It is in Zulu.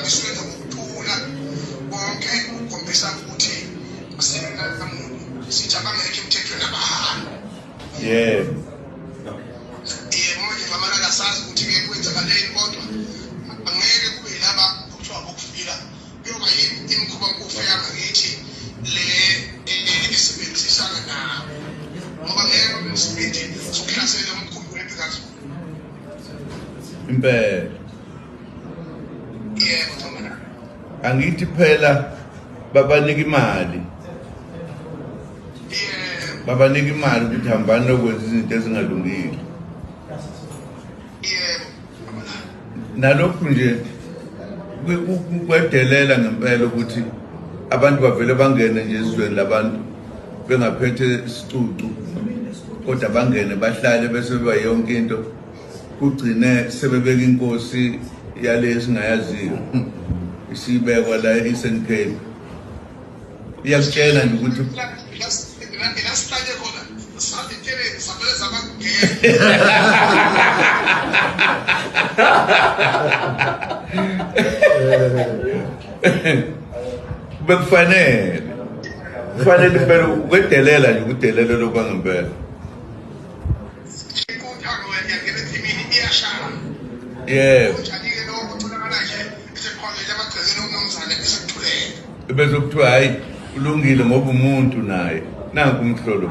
bisuyenza ngokuthula konke ukukhombisa ukuthi sinamuntu sithi abangekho emthethweni abahambi. Yebo. Yebo, manje ngamalala sazi ukuthi-ke kwenzakaleni, kodwa angeke kube yilaba okuthiwa bokufika, kuyoba imikhuba mkufu yangakithi le esebenzisana nabo, ngoba ngeke babe nesibindi sokuhlasela umkhumbi wempi kaZulu. Impela. Yebo, Ntombela. Angithi phela babanika imali. Yebo. Babanika imali ukuthi hambani nokwenza izinto ezingalungile. Yebo. Nalokhu nje kwedelela ngempela ukuthi abantu bavele bangene nje ezweni labantu bengaphethe isicucu, kodwa bangene bahlale bese beba yonke into, kugcine sebebeka inkosi yale esingayaziyo isibekwa la e-Eastern Cape. Iyakutshela nje ukuthi la sihlale khona sathi savele sabangena. Bekufanele kufanele impela ukwedelela nje, ukudelela lokwangempela. Inkuthango yangena ethimini iyashaya. Kunjani-ke lokho kutholakala nje eseqhwakele amagcekeni omnumzane esekuthulele? Bese kuthiwa hayi, kulungile ngoba umuntu naye nanku umhlolo.